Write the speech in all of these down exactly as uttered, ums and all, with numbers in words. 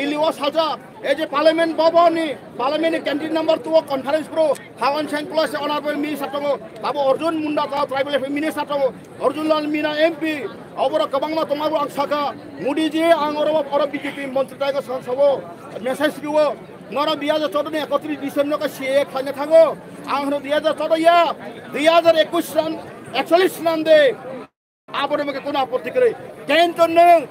Delhi wo sajak, ei je Parliament Bhavan ni, Parliament ni canteen number two wo conference bro, Hawan Sengkula se honorable minister tongo, tabo Arjun Munda ta tribal affairs minister tongo, Arjun Lal Meena M P, aboro kwbangma tongma bo ang saka, Modi ji, ang oro, oro B J P montri taigo sansao, message rio, noro dui hajar choudo ni ekotris December no khe C A A khlaina thango, ang hwno dui hajar choudo ya, dui hajar ekush ran, ekcholish ran de, Abo ni bagwi kuno apotti kwrwi. Kintu nwng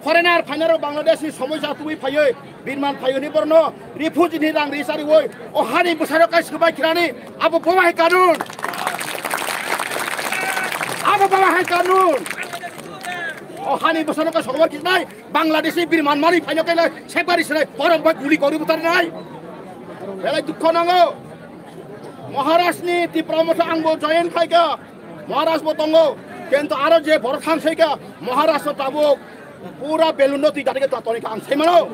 foreigner phainai rok Bangladesh ni somoi sa tubui phaiwi, birman phaiwi ni borno refugee ni rang ri sariwi, o hani bwsano kaisa bai khrani, abo boma hai kanun. Abo boma hai kanun. O hani bwsano kaisa bai khrani, Bangladesh ni birman mani phaino khe sekbari sinai, borok bai guli kori butar nai. Belai dukho nango. Maharaj ni Tipra Motha angbo join khaikha. Maharaj bo tongo, kintu aro je borok thang sai kha, Maharaj no tabuk pura balloon no twi dati khe ta toni kha ang sai mano.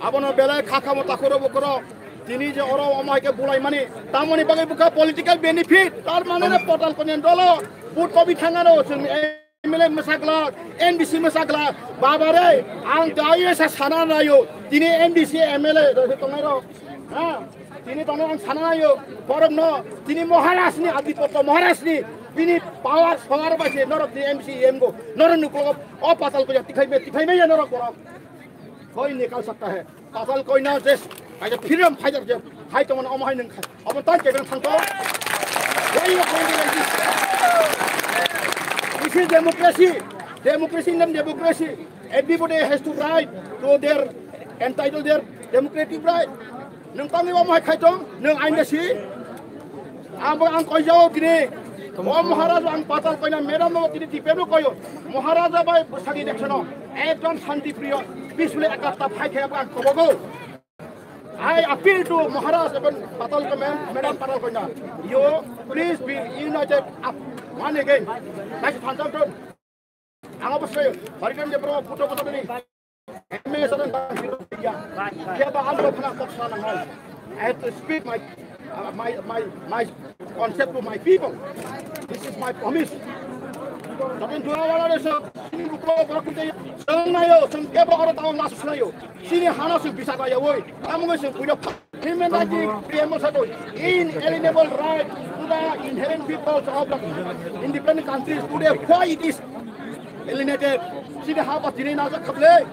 Abono belai kha kha mo takhuro bukhuro, tini je oro omo hai khe bulai mani, tamoni bagwi bukha political benefit, tar mane na Patal Kalyan dolo, vote kobi thangano, chwng M L A mwsakla, N B C mwsakla, baba re, ang kaiye sa sana nayo, tini M B C M L A rok tongnai rok. Ha? Tini tongno ang sana nayo, borok no, tini Maharaj ni adipotto, Maharaj ni, bini power, power bai se norok ni M C M go, norok ni ukulok o Patal Kalyan tikhai me, tikhai me ya norok borok. Koi nikal sakta hai, Patal Kalyan je, kaisa freedom fighter je, hai tongmani omo hai nung khai, omo tang kebeng thang to. Why you going like this? This is democracy. Democracy, Indian democracy. Everybody has to right to their entitled their democratic right. Nung tangwi omo hai khai tong, nung ain de si. Ang bo ang koi jao tini. O Maharaja ang Patal Kalyan madam no tini tipe no koyo. Maharaja bai bwsagi election o ekdom shanti priyo, peacefully ekatta phai khe ang kobogo. I appeal to Maharaj and Patal Kalyan, madam Patal Kalyan. You please be united up one again. That's fantastic. Ang abo se, Harijan je bro, puto puto ni. M A S and ya. Keba ang lo khana kok sana nang. I have to speak my, uh, my, my, my concept to my people. This is my promise. Tapi dua wala de so, ini buko bro kunte. Seng nayo, seng keba oro tao lasu nayo. Sini hana sing bisa kaya woi. Kamu ngai sing punya. Human rights, P M o sato, inalienable right to the inherent peoples of the independent countries. Today, why it is alienated? Sini ha ba tini na jak khable.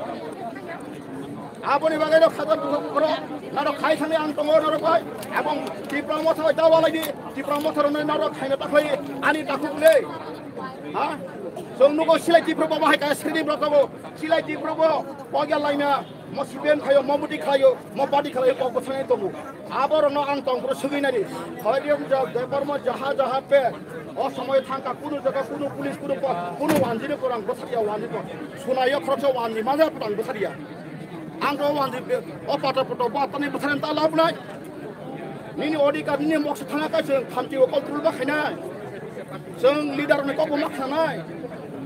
Abo ni bagai no khata bukhuk bukhro, naro khai thani ang tongo naro bai. Ebong Tipra Motha bai dawa lagi, Tipra Motha rok naro khai na takhoi, ani takhuk le. Ha? Song nugo silai Tipra bo bahai kaya sini bro tabo. Silai Tipra bo, pogya laina. Mo C P M khayo, mo mudi khayo, mo party khayo, kok bwsani tongo. Abo rokno ang tongphuru sugwi nari. Hoydiom ja, Debbarma jaha jaha pe. O somoy thangkha kunu jaga, kunu police, kunu po-, kunu wanjini korang bwsariya wanji ko. Sunayo khoroksa wanji manya putang bwsariya. Ang to wanji pe, o pata poto bo atani bwsani ta labnai. Nini odhikar, nini moksa thangna kai chwng khamti o control ba khainai. Chwng leader ni kok bo ma khanai.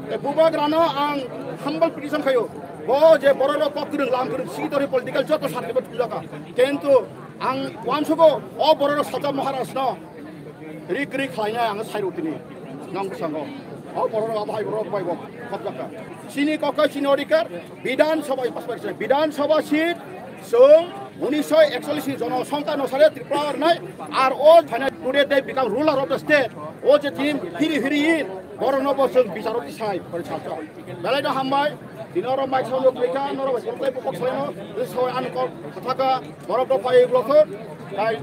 Te bubagra no ang humble petition khayo. Bo je borok rok kok kwrwng lam kwrwng si tori political joto sarti bo thujaka. Kintu ang uansugo o borok rok sajak Maharaj no rik rik khlainai ang sai rw tini. Nang bwskango. O borok rok abo hai borok bai bo khopjaka. Chini kok kai chini odhikar. Bidhan Sabha, Bidhan Sabha seat, chwng unisho ekcholish ni jono songkha no sare Tripura rwnai, ar o phainai today they become ruler of the state. O je tini phiri phiri in, borok no bo chwng bicharo tisai, pori salsa. Belai no hambai, tini oro mai chalo khaikha, noro bai chwng tei bokok salai no, tei soi ano kok thaka, borok no pai blokhor, tai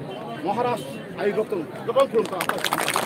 Maharaj ai roktung, roktung khulum ka.